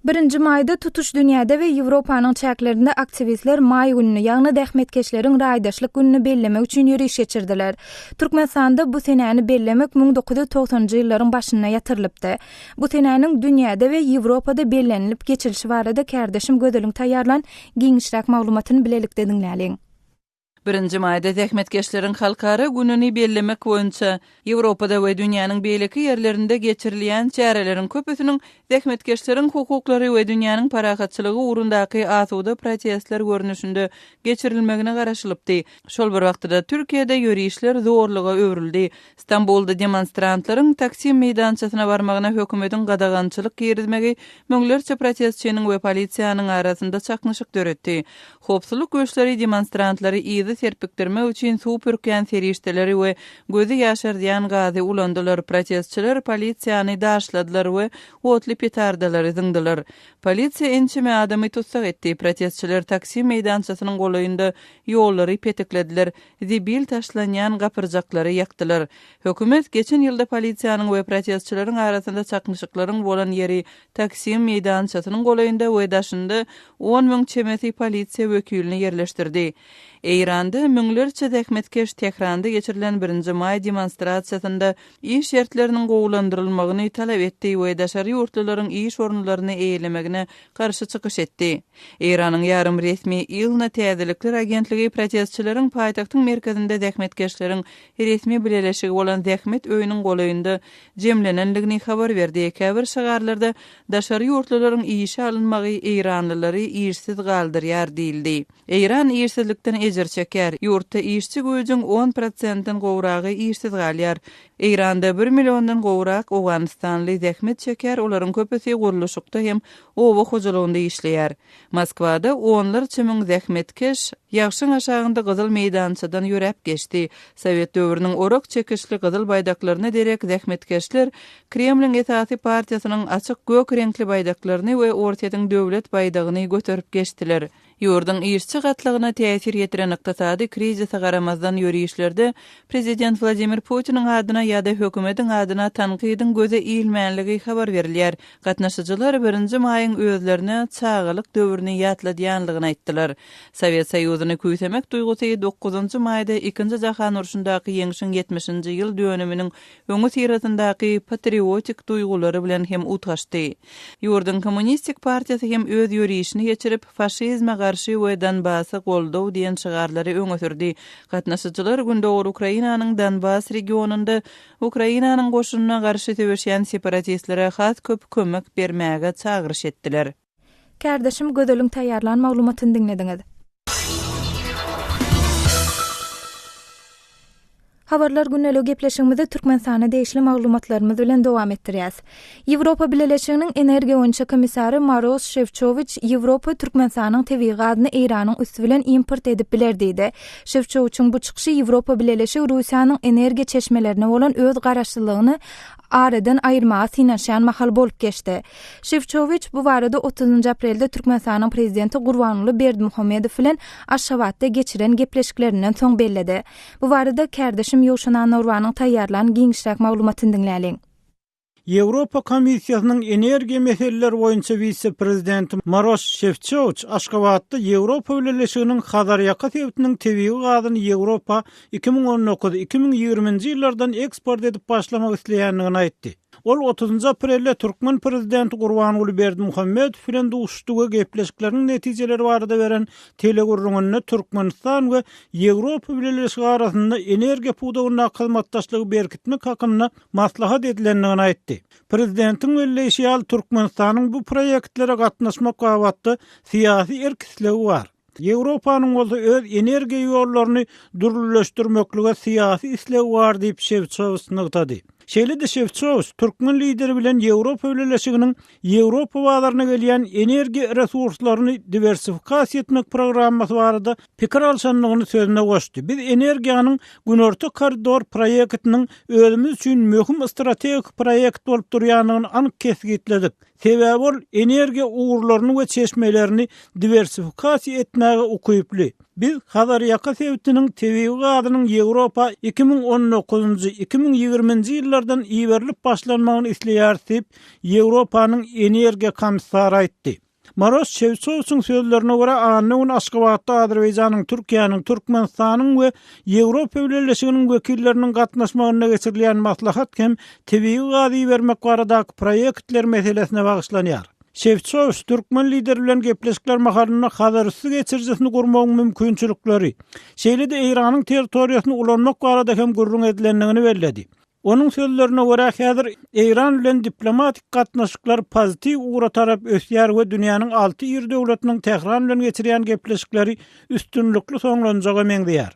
Birinji maýda tutuş dünýäde we Ýewropanyň çäklerinde aktiwistler maý gününi, ýagny zähmetkeşleriň raýdaşlyk gününi bellemek üçin ýöriş geçirdiler. Türkmenistanda bu senäni bellemek 1990-njy ýyllaryň başynda ýatyrylypdy. Bu senäniň dünýäde we Ýewropada bellenilip geçilişi barada kärdeşim Gözeliň taýýarlan giňişräk maglumatyny bilelikde diňläliň. Birinji maýda zähmetkeşleriň halkara gününi bellemek boýunça Ýewropada we dünýäniň beýleki ýerlerinde geçirilýän çäreleriň köpüsiniň zähmetkeşleriň hukuklary we dünýäniň parahatçylygy ugrundaky asuda protestler görnüşinde geçirilmegine garaşylypdy. Şol bir wagtda-da Türkiýede ýörişler zorluga öwrüldi. Stambulda demonstrantlaryň Taksim meýdançasyna barmagyna hökümetiň gadagançylyk girizmegi müňlerçe protestçiniň we polisiýanyň arasynda çaknyşyk döretdi. Howpsuzlyk güýçleri demonstrantlary yza serpikdirmek üçin suw pürkýän serişdeleri we gözi ýaşardýan gazy ulandylar, protestçiler polisiýany daşladylar we otly petardalary zyňdylar. Polisiýa ençeme adamy tussag etdi, protestçiler Taksim meýdançasynyň golaýynda ýollary petiklediler, zibil taşlanýan gapyrjaklary ýakdylar. Hökümet geçen ýylda polisiýanyň we protestçileriň arasynda çaknyşyklaryň bolan ýeri Taksim meýdançasynyň golaýynda we daşynda 10 müň çemesi polisiýa wekilini ýerleşdirdi. Eýranda müňlerçe zähmetkeş Tähranda geçirilen birinji maý demonstrasiýasynda iş şertleriniň gowulandyrylmagyny talap etdi we daşary ýurtlularyň iş orunlaryny eýelemegine garşy çykyş etdi. Eýranyň ýarym resmi ILNA täzelikler agentligi protestçileriň paýtagtyň merkezinde zähmetkeşleriň resmi bileleşigi bolan Zähmet öýüniň golaýynda jemlenendigini habar berdi. Käbir şygarlarda daşary ýurtlularyň işe alynmagy eýranlylary işsiz galdyrýar diýildi. Eýran işsizlikden ejir çekýär. Ýurtda işçi güýjüň on prosentden gowragy işsiz galýar. Eýranda bir milliondan gowrak owganystanly zähmet çekýär, olaryň köpüsi gurluşykda hem oba hojalygynda işleýär. Moskwada onlarça müň zähmetkeş ýagşyň aşagynda Gyzyl meýdançadan ýöräp geçdi. Sowet döwrüniň orak çekişli gyzyl baýdaklaryna derek zähmetkeşler Kremliň esasy partiýasynyň açyk gök reňkli baýdaklaryny we Orsýetiň döwlet baýdagyny göterip geçdiler. Ýurduň işçi gatlagyna täsir ýetiren ykdysady krizise garamazdan ýörişlerde prezident Wladimir Putiniň adyna ýa-da hökümetiň adyna tankydyň göze ilmänligi habar berilýär. Gatnaşyjylar birinji maýyň özlerine çagalyk döwrüni ýatladýanlygyny aýtdylar. Sowet Soýuzyny küýsemek duýgusy dokuzynjy maýda Ikinji jahan urşundaky ýeňşiň ýetmişinji ýyl dönüminiň öňüsyrasyndaky patriotik duýgulary bilen hem utgaşdy. Ýurduň Kommunistik partiýasy hem öz ýörişini geçirip, Faşizme garşy we Donbasa goldaw diýen şygarlary öňe sürdi. Gatnaşyjylar Gündogar Ukrainanyň Donbas regionynda Ukrainanyň goşunyna garşy söweşýän separatistlere has köp kömek bermäge çagyryş etdiler. Kärdeşim Gözeliň taýýarlan maglumatyny diňlediňiz. Habarlar gündeligi gepleşigimizi Türkmenistana degişli maglumatlarymyz bilen dowam etdirýäs. Ýewropa Bileleşiginiň energiýa boýunça komissary Maros Şewçowiç Ýewropa Türkmenistanyň tebigy gazyny Eýranyň üsti bilen import edip biler diýdi. Şewçowiçiň bu çykyşy Ýewropa Bileleşigi Russiýanyň energiýa çeşmelerine bolan öz garaşlylygyny aradan aýyrmaga synanyşýan mahaly bolup geçdi. Şewçowiç bu barada otuzynjy aprelde Türkmenistanyň Prezidenti Gurbanguly Berdimuhamedow bilen Aşgabatda geçiren gepleşiklerinden soň belledi. Bu barada kärdeşim Ýowşan Annagurbanyň taýýarlan giňişräk maglumatyny diňläliň. Ýewropa Komissiýasynyň energiýa meseleleri boýunça wise-prezidenti Maroş Şefçowiç Aşgabatda Ýewropa Bileleşiginiň Hazarýaka sebitiniň tebigy gazyny Ýewropa 2019, 2020-nji ýyllardan eksport edip başlamak isleýändigini aýtdy. Ol otuzynjy aprelde türkmen prezidenti Gurbanguly Berdimuhamedow bilen duşuşdy we gepleşikleriň netijeleri barada beren telegürrüňinde Türkmenistan we Ýewropa Bileleşigi arasynda energiýa pudagyndaky hyzmatdaşlygy berkitmek hakynda maslahat edilendigini aýtdy. Prezidentiň belleýşi ýaly, Türkmenistanyň bu proýektlere gatnaşmak babatda syýasy erk-islegi bar. Ýewropanyň bolsa öz energiýa ýollaryny dürlüleşdirmeklige syýasy islegi bar diýip, Şewçowiç nygtady. Şeýle-de Şewçowiç türkmen lideri bilen Ýewropa Bileleşiginiň Ýewropa bazaryna gelýän energiýa resurslaryny diwersifikasiýa etmek programmasy barada pikir alşandygyny sözüne goşdy, Biz energiýanyň Günorta koridor proýektiniň özümiz üçin möhüm strategik proýekt bolup durýandygyny anyk kesgitledik. Sebäbi ol energiýa ugurlaryny we çeşmelerini diwersifikasiýa etmäge ukyply. Biz Hazarýaka sebitiniň tebigy gazynyň Ýewropa 2019-njy, 2020-nji ýyllardan iberilip başlanmagyny isleýäris diýip, Ýewropanyň energiýa komissary aýtdy. Maros Şewçowiçiň sözlerine görä, anna güni Aşgabatda Azerbaýjanyň, Türkiýäniň, Türkmenistanyň we Ýewropa Bileleşiginiň wekilleriniň gatnaşmagynda geçirilýän maslahat hem tebigy gaz ibermek baradaky proýektler meselesine bagyşlanýar. Şewçowiç türkmen lideri bilen gepleşikler mahalynda Hazarüsti geçirijisini gurmagyň mümkinçilikleri, şeýle-de Eýranyň territoriýasyny ulanmak barada hem gürrüň edilendigini belledi. Onuň sözlerine görä, häzir Eýran bilen diplomatik gatnaşyklar pozitiw ugra tarap ösýär we dünýäniň alty iri döwletiniň Tähran bilen geçirýän gepleşikleri üstünlikli soňlanjaga meňzeýär.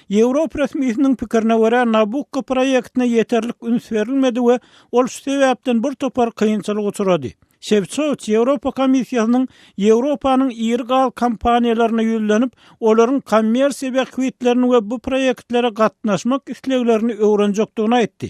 Ýewropa resmisiniň pikirine görä, Nabukko proýektine ýeterlik üns berilmedi we ol şu sebäpden bir topar kynçylyga uçrady. Şewçowiç Ýewropa Komissiýasynyň Ýewropanyň iri gaz kompaniýalaryna ýüzlenip, olaryň kommersiýa bähbitlerini we bu proýektlere gatnaşmak isleglerini öwrenjekdigini aýtdy.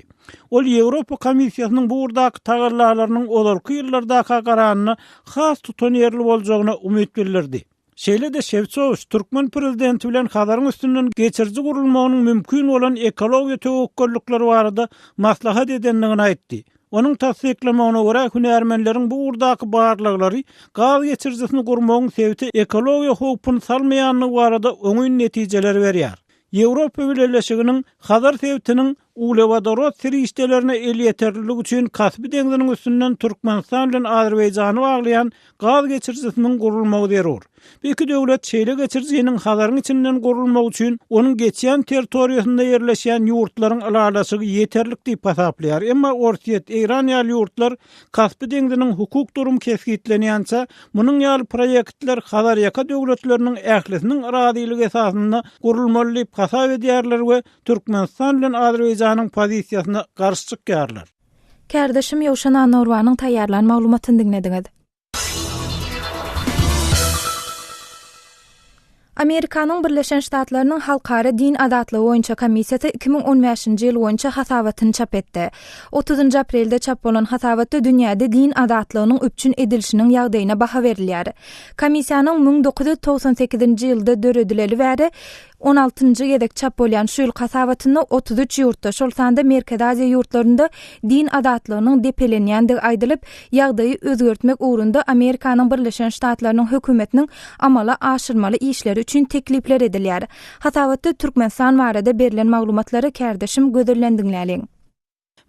Ol Ýewropa Komissiýasynyň bu ugurdaky tagallalarynyň ozalky ýyllardaka garanda has tutanýerli boljagyna umyt bildirdi. Şeýle-de Şewçowiç türkmen prezidenti bilen Hazaryň üstünden geçiriji gurulmagynyň mümkin bolan ekologiýa töwekgellikleri barada maslahat edendigini aýtdy. Onuň tassyklamagyna görä, hünärmenleriň bu ugurdaky barlaglary gaz geçirijisini gurmagyň sebite ekologiýa howpuny salmaýandygy barada oňyn netijeleri berýär. Ýewropa Bileleşiginiň Hazar sebitiniň uglewodorod serişdelerine elýeterlilik üçin Kaspi deňziniň üstünden Türkmenistan bilen Azerbaýjany baglaýan gaz geçirijisiniň gurulmagy zerur. Bu iki döwlet şeýle geçirijiniň Hazaryň içinden gurulmagy üçin onuň geçýän territoriýasynda ýerleşýän ýurtlaryň ylalaşygy ýeterlik diýip hasaplaýar. Emma Orsýet, Eýran ýaly ýurtlar Kaspi deňziniň hukuk durumy kesgitlenýänçä, munuň ýaly proýektler Hazarýaka döwletleriniň ählisiniň razylygy esasynda gurulmaly diýip hasap edýärler we Türkmenistan bilen Azerbaýjanyň pozisiýasyna garşy çykýarlar. Kärdeşim Ýowşan Annagurbanyň taýýarlan maglumatyny diňlediňiz. Amerikanyň Birleşen Ştatlarynyň Halkara din azatlygy boýunça komissiýasy 2015-nji ýyl boýunça hasabatyny çap etdi. Otuzynjy aprelde çap bolan hasabatda dünýäde din azatlygynyň üpjün edilişiniň ýagdaýyna baha berilýär. Komissiýanyň 1998-nji ýylda döredileli bäri On altynjy gezek çap bolýan şu ýylky hasabatynda 33 ýurtda, şol sanda Merkezi Aziýa ýurtlarynda din azatlygynyň depelenýändigi aýdylyp, ýagdaýy özgertmek ugrunda Amerikanyň Birleşen Ştatlarynyň hökümetiniň amala aşyrmaly işleri üçin teklipler edilýär. Hasabatda Türkmenistan barada berlen maglumatlary kärdeşim Gözelden diňläliň.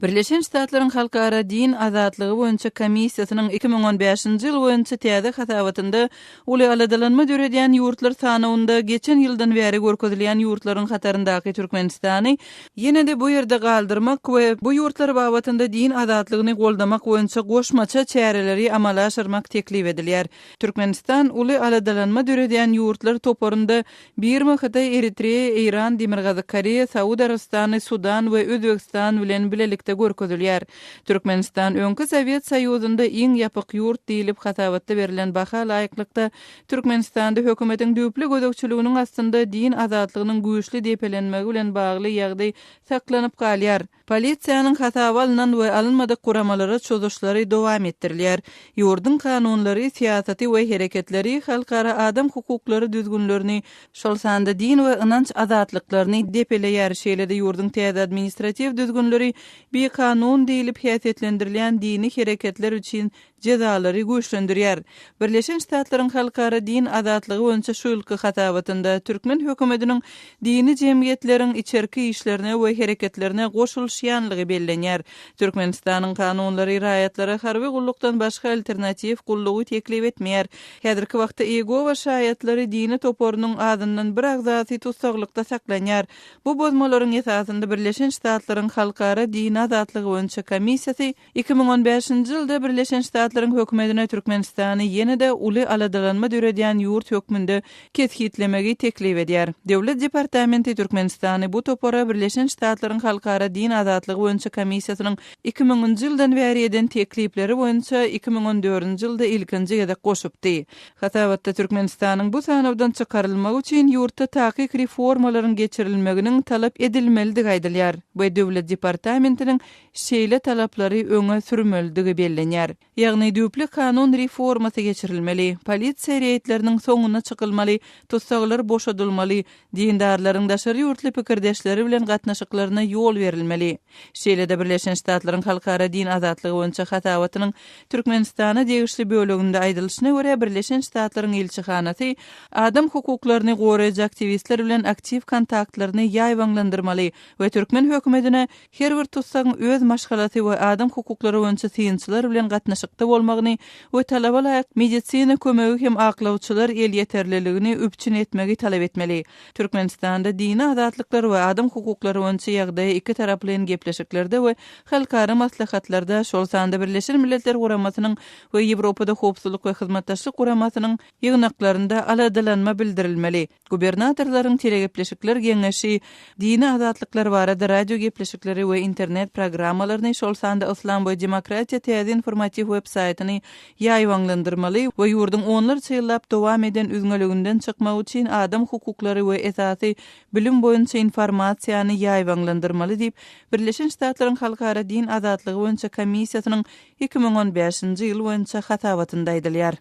Birleşen Ştatlaryň Halkara din azatlygy boýunça komissiýasynyň 2015-nji ýyl boýunça täze hasabatynda uly aladalanma döredýän ýurtlar sanawynda geçen ýyldan bäri görkezilýän ýurtlaryň hataryndaky Türkmenistany ýene-de bu ýerde galdyrmak we bu ýurtlar babatynda din azatlygyny goldamak boýunça goşmaça çäreleri amala aşyrmak teklip edilýär. Türkmenistan uly aladalanma döredýän ýurtlar toparynda Birma, Hytaý, Eritreýa, Eýran, Demirgazyk Koreýa, Saud Arabystany, Sudan we Özbegistan bilen bilelikde görkezilýär. Türkmenistan öňki Sowet Soýuzynda iň ýapyk ýurt diýlip hasabatda berlen baha laýyklykda, Türkmenistanda hökümetiň düýpli gözegçiliginiň astynda din azatlygynyň güýçli depelenmegi bilen bagly ýagdaý saklanyp galýar. Polisiýanyň hasaba alnan we alynmadyk guramalara çozuşlary dowam etdirilýär. Ýurduň kanunlary, syýasaty we hereketleri halkara adam hukuklary düzgünlerini, şol sanda din we ynanç azatlyklaryny depeleýär, şeýle-de ýurduň täze administratiw düzgünleri bikanun diýlip häsiýetlendirilýän dini hereketler üçin jezalary güýçlendirýär. Birleşen Ştatlaryň Halkara din azatlygy boýunça şu ýylky hasabatynda türkmen hökümetiniň dini jemgyýetleriň içerki işlerine we hereketlerine goşulyşýanlygy bellenýär. Türkmenistanyň kanunlary raýatlara harby gullukdan başga alternatiw gullugy teklip etmeýär. Häzirki wagtda Iýegowa şaýatlary dini toparynyň azyndan bir agzasy tussaglykda saklanýar. Bu bozmalaryň esasynda Birleşen Ştatlaryň Halkara dini azatlygy boýunça komissiýasy 2015-nji ýylda Birleşen Ştatlaryň hökümetine Türkmenistany ýene-de uly aladalanma döredýän ýurt hökmünde kesgitlemegi teklip edýär. Döwlet departamenti Türkmenistany bu topara Birleşen Ştatlaryň Halkara din azatlygy boýunça komissiýasynyň 2000-nji ýyldan bäri eden teklipleri boýunça 2014-nji ýylda ilkinji gezek goşupdy. Hasabatda Türkmenistanyň bu sanawdan çykarylmagy üçin ýurtda takyk reformalaryň geçirilmeginiň talap edilmelidigi aýdylýar we Döwlet departamentiniň şeýle talaplary öňe sürmelidigi bellenýär. Ýagny, Ýagny düýpli kanun reformasy geçirilmeli, polisiýa reýdleriniň soňuna çykylmaly, tussaglar boşadylmaly, dindarlaryň daşary ýurtly pikirdeşleri bilen gatnaşyklaryna ýol berilmeli. Şeýle-de Birleşen Ştatlaryň Halkara din azatlygy boýunça hasabatynyň Türkmenistana degişli böleginde aýdylyşyna görä, Birleşen Ştatlaryň ilçihanasy adam hukuklaryny goraýjy aktiwistler bilen aktiw kontaktlaryny ýaýbaňlandyrmaly we türkmen hökümetine her bir tussagyň öz maşgalasy we adam hukuklary boýunça synçylar bilen gatnaşykda bolmagyny we talaba laýyk medisina kömegi hem aklawçylar elýeterliligini üpjün etmegi talap etmeli. Türkmenistanda dini azatlyklar we adam hukuklary boýunça ýagdaýa ikitaraplaýyn gepleşiklerde we halkara maslahatlarda, şol sanda Birleşen Milletler Guramasynyň we Ýewropada Howpsuzlyk we Hyzmatdaşlyk Guramasynyň ýygnaklarynda aladalanma bildirilmeli. Gubernatorlaryň telegepleşikler geňeşi dini azatlyklar barada radio gepleşikleri we internet programmalaryny, şol sanda Yslam we demokratiýa täze informatiw web-saýtyny ýaýbaňlandyrmaly we ýurduň onlarça ýyllap dowam eden üzňeliginden çykmak üçin adam hukuklary we esasy bilim boýunça informasiýany ýaýbaňlandyrmaly diýip, Birleşen Ştatlaryň Halkara din azatlygy boýunça komissiýasynyň 2015-nji ýyl boýunça hasabatynda aýdylýar.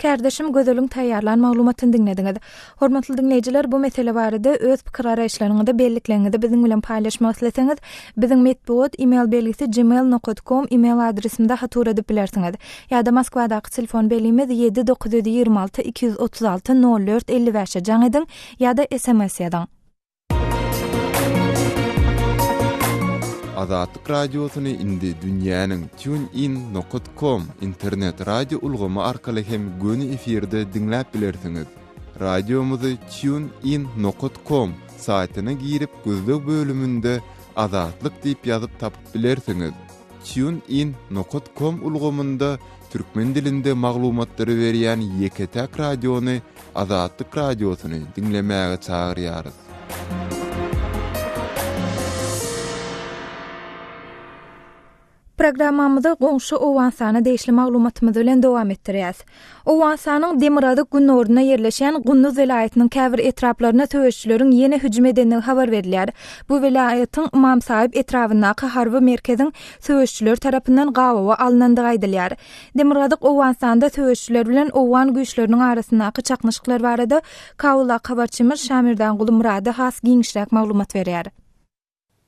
Kärdeşim Gözeliň taýýarlan maglumatyny diňlediňiz. Hormatly diňleýjiler, bu mesele barada öz pikir-garaýyşlaryňyzy, bellikleriňizi biziň bilen paýlaşmak isleseňiz, biziň metbugat email belgisi gmail nokat kom email adresimize hat ugradyp bilersiňiz. Ýa-da Moskwadaky telefon belgimiz 7 926 236 04 55-e jaň ediň ýa-da sms ýazyň. Azatlyk Radiosyny indi dünýäniň TuneIn nokat kom internet radio ulgamy arkaly hem göni efirde diňläp bilersiňiz. Radiomyzy TuneIn nokat kom saýtyna girip gözleg bölüminde Azatlyk diýip ýazyp tapyp bilersiňiz. TuneIn nokat kom ulgamynda türkmen dilinde maglumatlary berýän ýeke-täk radiony Azatlyk Radiosyny diňlemäge çagyrýarys. Programmamyzy goňşy Owganystana degişli maglumatymyz bilen dowam etdirýäs. Owganystanyň demirgazyk-gündogarynda ýerleşýän Gunduz welaýatynyň käbir etraplaryna söweşijileriň ýene hüjüm edendigi habar berilýär. Bu welaýatyň Ymam Saýyp etrabyndaky harby merkeziň söweşijiler tarapyndan gabawa alnandygy aýdylýar. Demirgazyk Owganystanda söweşijiler bilen owgan güýçleriniň arasyndaky çaknyşyklar barada Kabuldaky habarçymyz Şamerdanguly Myrady has giňişräk maglumat berýär.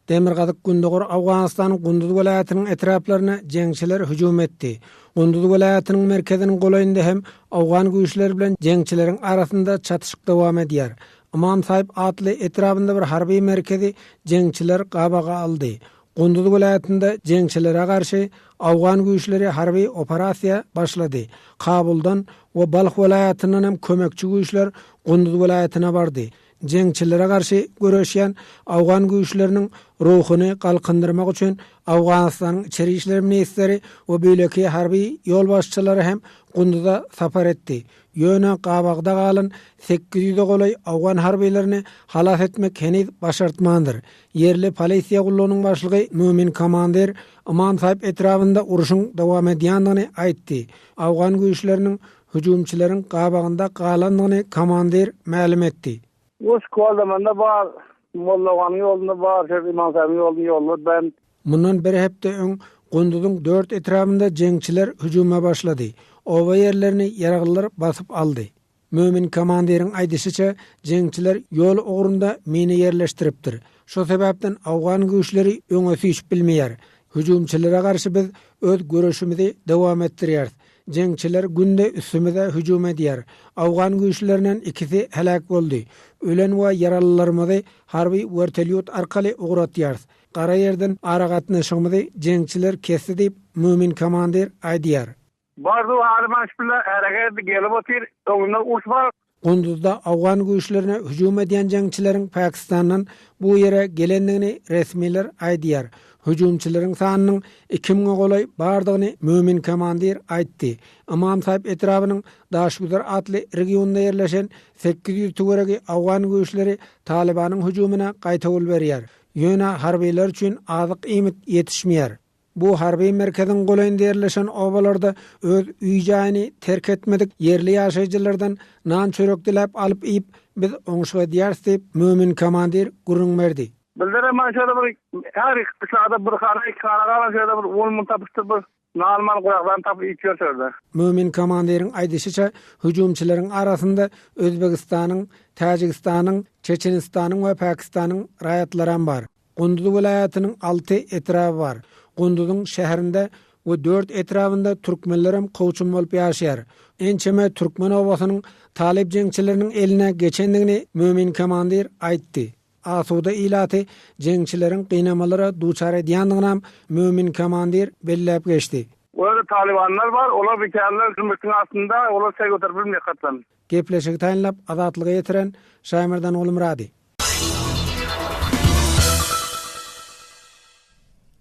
Demirgazyk-gündogar Owganystanyň Gunduz welaýatynyň etraplaryna jeňçiler hüjüm etdi. Gunduz welaýatynyň merkeziniň golaýynda hem owgan güýçleri bilen jeňçileriň arasynda çatyşyk dowam edýär. Ymam Saýyp atly etrabynda bir harby merkezi jeňçiler gabaga aldy. Gunduz welaýatynda jeňçilere garşy owgan güýçleri harby operasiýa başlady. Kabuldan we Balh welaýatyndan hem kömekçi güýçler Gunduz welaýatyna bardy. Jeňçilere garşy göreşýän owgan güýçleriniň ruhuny galkyndyrmak üçin Owganystanyň içeri işler ministri we beýleki harby ýolbaşçylary hem Gunduza sapar etdi. Ýöne gabagda galan 800-e golaý owgan harbylaryny halas etmek heniz başartmandyr. Ýerli polisiýa gullugynyň başlygy Mömin Komandir Ymam Saýyp etrabynda urşuň dowam edýändigini aýtdy. Owgan güýçleriniň Hüjümçileriň gabagynda galandygyny komandir mälim etdi. Uruş Koldamanda bar, Mollaganyň ýolunda bar, şeýle Ymam Saýybyň ýolunda ýollar bent. Mundan bir hepde öň Gunduzyň dört etrabynda jeňçiler hüjüme başlady. Oba ýerlerini ýaraglylar basyp aldy. Mömin komandiriň aýdyşyça, jeňçiler ýol ugrunda mina ýerleşdiripdir. Şo sebäpden owgan güýçleri öňe süýşüp bilmeýär. Hüjümçilere garşy biz öz göreşimizi dowam etdirýäris. Jeňçiler günde üstümize hüjüm edýär. Owgan güýçlerinden ikisi heläk boldy. Ölen we ýaralylarymyzy harby wertolýot arkaly ugratýarys. Gara ýerden aragatnaşygymyzy jeňçiler kesdi diýip, Mömin komandir aýdýar. Bardy haly bile hereket gelip otyr, öňünde uruş bar. Gunduzda owgan güýçlerine hüjüm edýän jeňçileriň Pakistandan bu ýere gelendigini resmiler aýdýar. Hüjümçileriň sanynyň iki müňe golaý bardygyny Mömin komandir aýtdy. Ymam Saýyp etrabynyň Daşgüzer atly regionynda ýerleşen 800 töweregi owgan güýçleri Talybanyň hüjümine gaýtawul berýär. Ýöne harbylar üçin azyk-iýmit ýetişmeýär. Bu harby merkeziň golaýynda ýerleşen obalarda öz öý-jaýyny terk etmedik ýerli ýaşaýjylardan nan-çörek diläp alyp iýip, biz oňşuk edýäris diýip, Mömin komandir gürrüň berdi. Bildiremän şöyle bir her gyşlada bir hana iki hana galan şöyle bir on mun tapyşdyr bir. Nan-man gurakdan tapyp iýip ýör şo ýerde. Mömin komandiriň aýdyşyça, hüjümçileriň arasynda Özbegistanyň, Täjigistanyň, Çeçenistanyň we Pakistanyň raýatlaram bar. Gunduz welaýatynyň alty etraby bar. Gunduzyň şäherinde we dört etrabynda türkmenlerem kowçum bolup ýaşaýar. Ençeme türkmen obasynyň talyp jeňçileriniň eline geçendigini Mömin komandir aýtdy. Asuda ilaty jeňçileriň gynamalara duçar edýändiginem Mömin komandir belläp geçdi. O ýerde talybanlar bar, olar bikärler jümmüşiň astynda, olar çaý göterip bilmeýär hatdan. Gepleşigi taýynlap Azatlyga ýetiren Şaýmerdan Gulmyrady.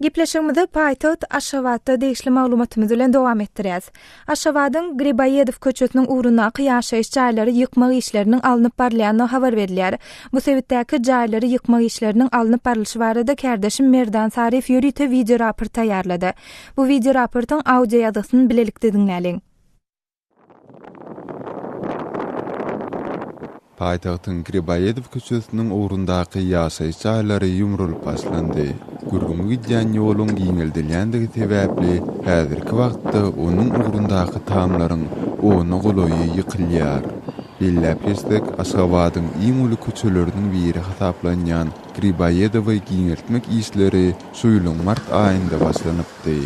Gepleşigimizi paýtagt Aşgabatda degişli maglumatymyz bilen dowam etdirýäs. Aşgabadyň Griboýedow köçesiniň ugrundaky ýaşaýyş jaýlary ýykmak işleriniň alnyp barylýandygy habar berilýär. Bu sebitdäki jaýlary ýykmak işleriniň alnyp barlyşy barada kärdeşim Merdan Saryýew ýörite wideoraport taýýarlady. Bu wideoraportyň audioýazgysyny bilelikde diňläliň. Paýtagtyň Griboýedow köçesiniň ugrundaky ýaşaýyş jaýlary ýumrulyp başlandy. Gürrüňi gidýän ýoluň giňeldilýändigi sebäpli, häzirki wagtda onuň ugrundaky tamlaryň ona golaýy ýykylýar. Belläp geçsek, Aşgabadyň iň uly köçeleriniň biri hasaplanýan Griboýedowy giňeltmek işleri şu ýylyň mart aýynda başlanypdy.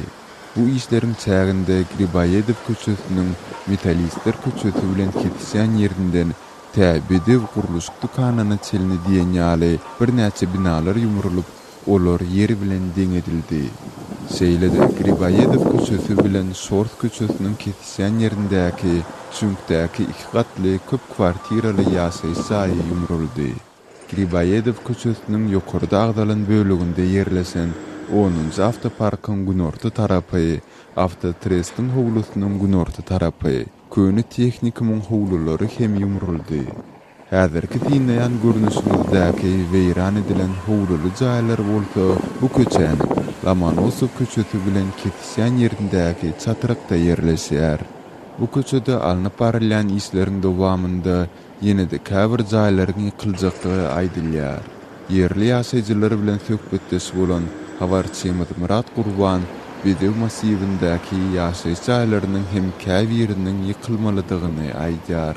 Bu işleriň çäginde Griboýedow köçesiniň Metallistler köçesi bilen kesişýän ýerinden tä Bedew gurluşyk dükanyna çenli diýen ýaly birnäçe binalar ýumrulyp, olar ýer bilen deň edildi. Şeýle-de, Griboýedow köçesi bilen Şors köçesiniň kesişýän ýerindäki çüňkdäki iki gatly köp kwartiraly ýaşaýyş jaýy ýumruldy. Griboýedow köçesiniň ýokarda agzalan böleginde ýerleşen onunjy awtoparkyň günorta tarapy, awtotrestiň howlusynyň günorta tarapy, köne tehnikumyň howlulary hem ýumruldy. Häzirki synlaýan görnüşiňizdäki weýran edilen howluly jaýlar bolsa bu köçäniň Lomonosow köçesi bilen kesişýän ýerindäki çatrykda ýerleşýär. Bu köçede alnyp barylýan işleriň dowamynda Ýene-de käbir jaýlaryň ýykyljakdygy aýdylýar. Ýerli ýaşaýjylar bilen söhbetdeş bolan habarçymyz Myrat Gurban Bedew massiwindäki ýaşaýyş jaýlarynyň hem käbiriniň ýykylmalydygyny aýdýar.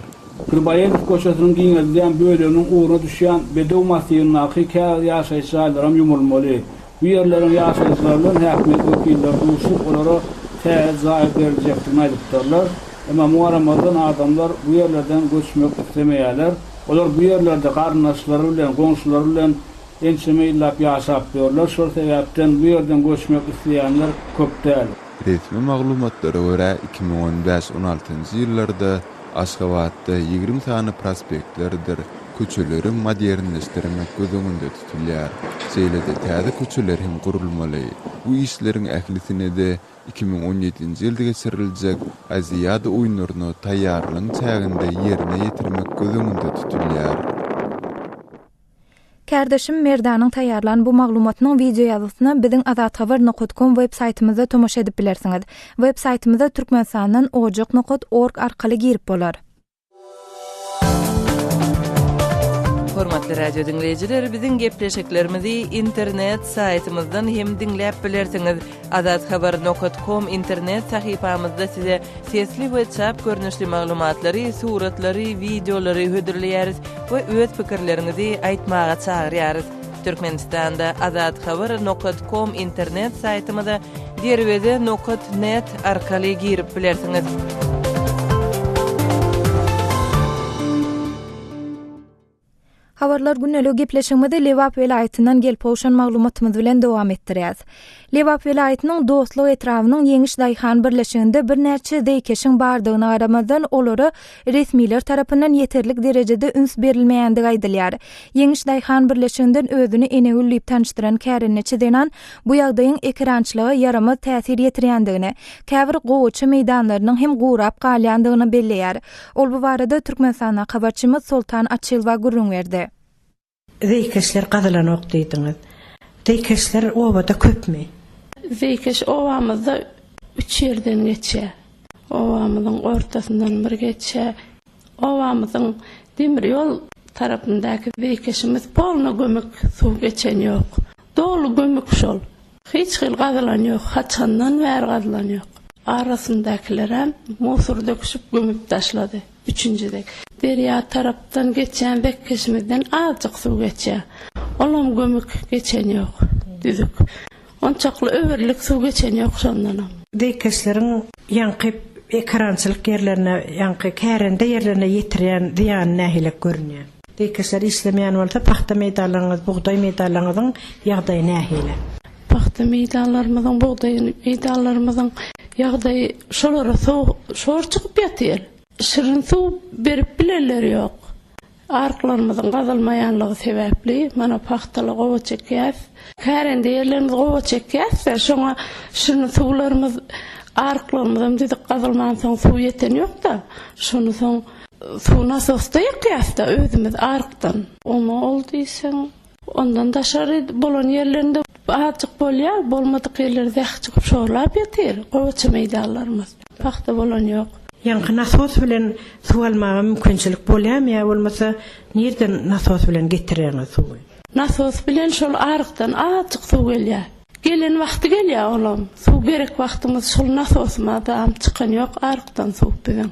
Griboýedow köçesiniň giňeldilýän böleginiň ugruna düşýän Bedew massiwindäki käbir ýaşaýyş jaýlaram ýumrulmaly. Bu ýerleriň ýaşaýjylary bilen häkimiýet wekilleri duşup, olara täze jaý beriljekdigini aýdypdyrlar. Emma muňa garamazdan adamlar bu ýerlerden göçmek islemeýärler. Olar bu ýerlerde garyndaşlary bilen, goňşulary bilen ençeme ýyllap ýaşap ýörler. Şol sebäpden bu ýerden göçmek isleýänler köp däl. Resmi maglumatlara görä, 2015 on altynjy ýyllarda Aşgabatda 20 sany prospektlerdir köçeleri modernleşdirmek göz öňünde tutulýar. Şeýle-de täze köçeler hem gurulmaly. Bu işleriň ählisine-de 2017-nji ýylda geçiriljek Aziada oýunlaryna taýýarlygyň çäginde ýerine ýetirmek göz öňünde tutulýar. Kärdeşim Merdanyň taýýarlan bu maglumatynyň wideoýazgysyna biziň azathabar nokat kom web saýtymyzda tomaşa edip bilersiňiz. Web saýtymyza Türkmenistandan ojak nokat org arkaly girip bolar. Hormatly radio diňleýjiler, biziň gepleşiklerimizi internet saýtymyzdan hem diňläp bilersiňiz. Azathabar nokat kom internet sahypamyzda size sesli we çap görnüşli maglumatlary, suratlary, wideolary hödürleýäris we öz pikirleriňizi aýtmaga çagyrýarys. Türkmenistanda Azathabar nokat kom internet saýtymyza Derweze nokat net arkaly girip bilersiňiz. Habarlar gündelik gepleşigimizi Lebap welaýatyndan gelip gowşan maglumatymyz bilen dowam etdirýäs. Lebap welaýatynyň Dostluk etrabynyň Ýeňiş daýhan birleşiginde birnäçe zeýkeşiň bardygyna garamazdan, olara resmiler tarapyndan ýeterlik derejede üns berilmeýändigi aýdylýar. Ýeňiş daýhan birleşiginden özüni Enegül diýip tanyşdyran kärendeçi zenan bu ýagdaýyň ekerançylyga ýaramaz täsir ýetirýändigini, käbir gowaça meýdanlarynyň hem gurap galýandygyny belleýär. Ol bu barada Türkmenistandaky habarçymyz Soltan Açylowa gürrüň berdi. Zeýkeşler gazylanok diýdiňiz. Zeýkeşler obada köpmi? Zeýkeş obamyzda üç ýerden geçýär. Obamyzyň ortasyndan bir geçýär. Obamyzyň demir ýol tarapyndaky zeýkeşimiz polna gömük, suw geçen ýok. Doly gömük şol. Hiç hili gazylan ýok. Haçandan bäri gazylan ýok. Arasyndakylerem musur döküşip gömüp taşlady. Üçünji dek. Derýa tarapdan geçýän bekkeşimizden azjyk suw geçýär. Olam gömük, geçen ýok. Düzük. Onçakly öwürlik suw geçen ýok şondanam. Zeýkeşleriň ýaňky ekerançylyk ýerlerine, ýaňky kärende ýerlerine ýetirýän zyýany nähilek görünýär? Zeýkeşler işlemeýän bolsa, pagta meýdanlaryňyz, bugdaý meýdanlaryňyzyň ýagdaýy nähili? Pagta meýdanlarymyzyň, bugdaý meýdanlarymyzyň ýagdaýy şolara suw şor çykyp ýatyr. Şirin suw berip bilenleri ýok. Arklarymyzyň gazylmaýanlygy sebäpli, mana pagtaly gowa çekýäs. Kärende ýerlerimiz gowa çekýäs-de, şoňa şirin suwlarymyz, arklarymyzam düzük gazylmansoň suw ýeten ýok-da. Şony soň suw nasosda ýakýas-da özümiz arkdan. Oňa ol diýseň, Ondan daşary bolan ýerlerinde azjyk bolýar, bolmadyk ýerleri zäh çykyp şorlap ýatyr, gowaça meýdanlarymyz. Pagta bolan ýok. Ýaňky nasos bilen suw almaga mümkinçilik bolýarmy ýa bolmasa nirden nasos bilen getirýäňiz suwy? Nasos bilen şol arykdan azjyk suw gelýär. Gelen wagty gelýär olam. Suw gerek wagtymyz şol nasosymyzam çykan ýok arykdan suw biziň.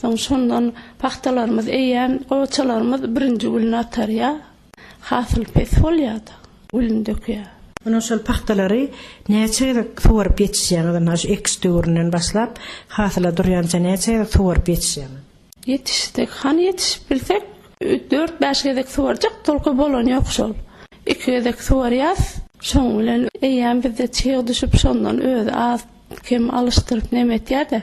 Soň şondan pagtalarymyz eýýäm gowaçalarymyz birinji gülüni atarýar. Hasyl pes bolýar-da, gülüni dökýär. Ondan şol pagtalary näçe gezek suwaryp ýetişýäňiz? Ynha şu ekiş döwründen başlap, hasyla durýança näçe gezek suwaryp ýetişýäňiz? Ýetişsek, hany ýetişip bilsek, dört-bäş gezek suwarjak, tolko bolany ýok şol. Iki gezek suwarýas, şoň bilen eýýäm bizde çyg düşüp, şondan özi az Kem alyşdyryp neme etýär-de.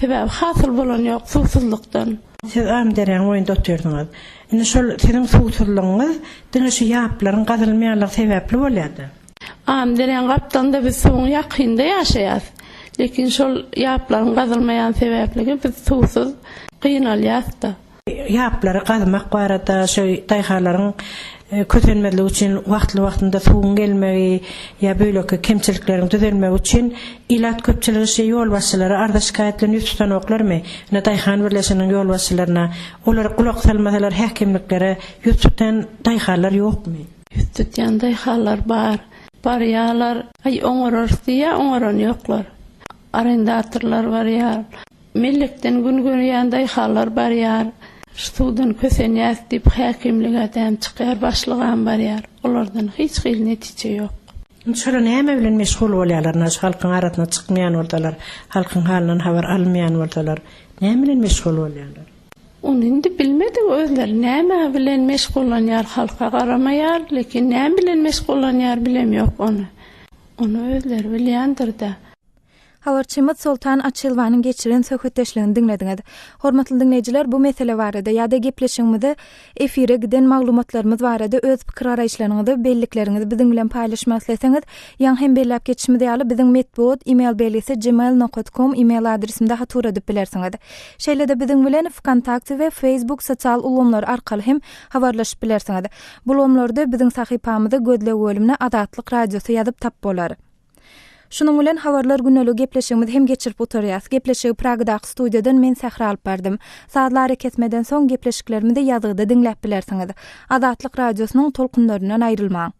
Sebäbi hasyl bolan ýok suwsuzlykdan. Siz Amyderýanyň boýunda otyrsyňyz. Indi şol siziň suwsuzlygyňyz diňe şu ýaplaryň gazylmaýanlygy sebäpli bolýar-da. Amyderýanyň gapdalynda biz suwuň ýakynda ýaşaýas. Lekin şol ýaplaryň gazylmaýan sebäpligi biz suwsuz gynalýas-da. Ýaplary gazmak barada şu daýhanlaryň kösenmezligi üçin wagtly-wagtynda suwuň gelmegi ýa beýleki kemçilikleriň düzelmegi üçin ilat köpçüligi şu ýolbaşçylara arza-şikaýat bilen ýüz tutanoklarmy? Ine daýhan birleşiginiň ýolbaşçylaryna, olar gulak salmasalar häkimliklere ýüz tutýan daýhanlar ýokmy? Ýüz tutýan daýhanlar bar. Barýarlar, aý oňararys diýýär, oňaran ýoklar. Arendatorlar barýar. Mellekden gün görýän daýhanlar barýar. Şu suwdan kösenýäs diýip häkimlige däm çykýar, başlygam barýar. Olardan hiç hili netije ýok. Indi şolar näme bilen meşgul bolýarlar, ynha şu halkyň arasyna çykmaýan bolsalar, halkyň halyndan habar almaýan bolsalar, näme bilen meşgul bolýarlar? Ony indi bilmedik özleri näme bilen meşgullanýar halka garamaýar, lekin näme bilen meşgullanýar bilemýok ony. Ony özleri bilýändirdä. Habarçymyz Soltan Açylowanyň geçiren söhbetdeşligini diňlediňiz. Hormatly diňleýjiler, bu mesele barada ýa-da gepleşigimize efire giden maglumatlarymyz barada öz pikir-garaýyşlaryňyzy, bellikleriňizi biziň bilen paýlaşmak isleseňiz, ýaňy hem belläp geçişimiz ýaly, biziň metbugat e-mail belgisi gmail nokat kom e-mail adresimde hat ugradyp bilersiňiz. Şeýle-de biziň bilen Wkontakte we Facebook sosial ulgamlary arkaly hem habarlaşyp bilersiňiz. Bu ulgamlarda biziň sahypamyzy gözleg bölümine Azatlyk Radiosy ýazyp tap bolar. Şunuň bilen Habarlar gündeligi gepleşigimizi hem geçirip gutarýas. Gepleşigi Pragadaky studiýadan men Sähra alyp bardym. Sazly arakesmeden soň gepleşiklerimizi ýazgyda diňläp bilersiňiz. Azatlyk Radiosynyň tolkunlaryndan aýrylmaň.